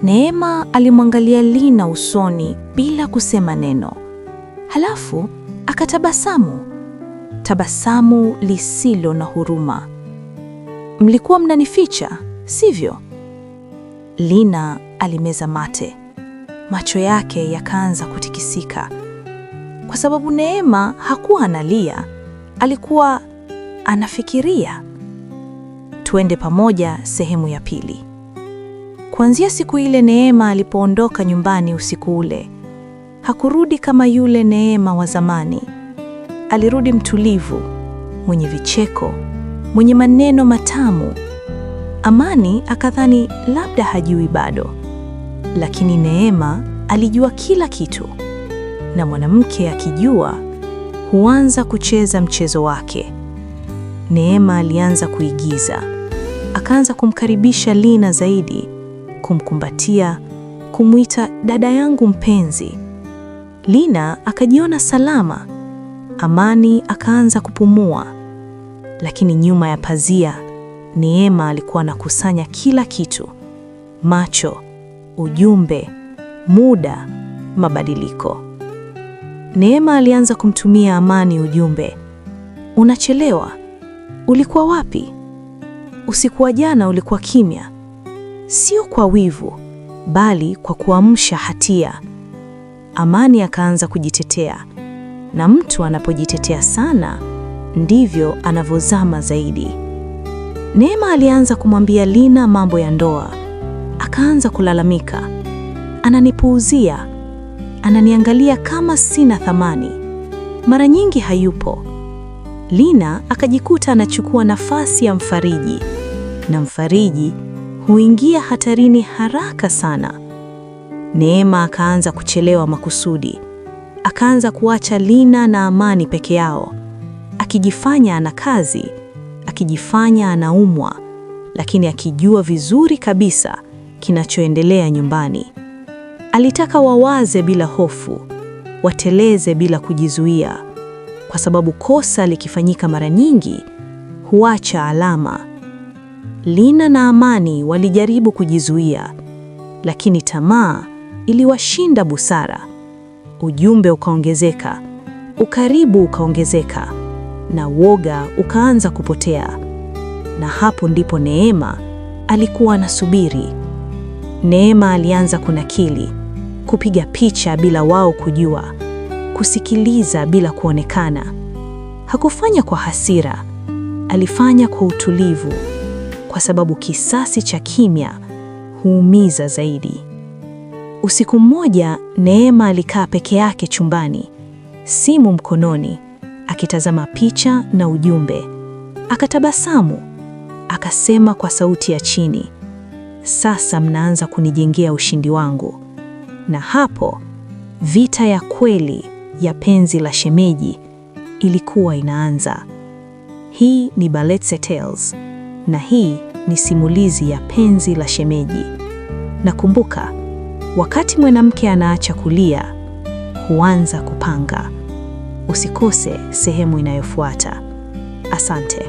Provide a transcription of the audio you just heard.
Neema alimwangalia Lina usoni bila kusema neno. Halafu akatabasamu, tabasamu lisilo na huruma. "Mlikuwa mnanificha, sivyo?" Lina alimeza mate, macho yake yakaanza kutikisika, kwa sababu Neema hakuwa analia, alikuwa anafikiria. Tuende pamoja sehemu ya pili. Kuanzia siku ile Neema alipoondoka nyumbani usiku ule, hakurudi kama yule Neema wa zamani. Alirudi mtulivu, mwenye vicheko, mwenye maneno matamu. Amani akadhani labda hajui bado, lakini Neema alijua kila kitu, na mwanamke akijua huanza kucheza mchezo wake. Neema alianza kuigiza, akaanza kumkaribisha Lina zaidi, kumkumbatia, kumwita dada yangu mpenzi. Lina akajiona salama. Amani akaanza kupumua. Lakini nyuma ya pazia, Neema alikuwa anakusanya kila kitu: macho, ujumbe, muda, mabadiliko. Neema alianza kumtumia Amani ujumbe: "Unachelewa. Ulikuwa wapi? Usiku wa jana ulikuwa kimya." Sio kwa wivu, bali kwa kuamsha hatia. Amani akaanza kujitetea, na mtu anapojitetea sana ndivyo anavyozama zaidi. Neema alianza kumwambia Lina mambo ya ndoa. Akaanza kulalamika, "Ananipuuzia, ananiangalia kama sina thamani, mara nyingi hayupo." Lina akajikuta anachukua nafasi ya mfariji, na mfariji huingia hatarini haraka sana. Neema akaanza kuchelewa makusudi, akaanza kuacha Lina na Amani peke yao, akijifanya ana kazi, akijifanya anaumwa, lakini akijua vizuri kabisa kinachoendelea nyumbani. Alitaka wawaze bila hofu, wateleze bila kujizuia, kwa sababu kosa likifanyika mara nyingi huacha alama. Lina na Amani walijaribu kujizuia, lakini tamaa iliwashinda busara. Ujumbe ukaongezeka, ukaribu ukaongezeka, na woga ukaanza kupotea. Na hapo ndipo Neema alikuwa anasubiri. Neema alianza kunakili, kupiga picha bila wao kujua, kusikiliza bila kuonekana. Hakufanya kwa hasira, alifanya kwa utulivu, kwa sababu kisasi cha kimya huumiza zaidi. Usiku mmoja, Neema alikaa peke yake chumbani, simu mkononi, akitazama picha na ujumbe. Akatabasamu, akasema kwa sauti ya chini, "Sasa mnaanza kunijengea ushindi wangu." Na hapo vita ya kweli ya penzi la shemeji ilikuwa inaanza. Hii ni Baletse Tales na hii ni simulizi ya Penzi la Shemeji. Na kumbuka, wakati mwanamke anaacha kulia, huanza kupanga. Usikose sehemu inayofuata. Asante.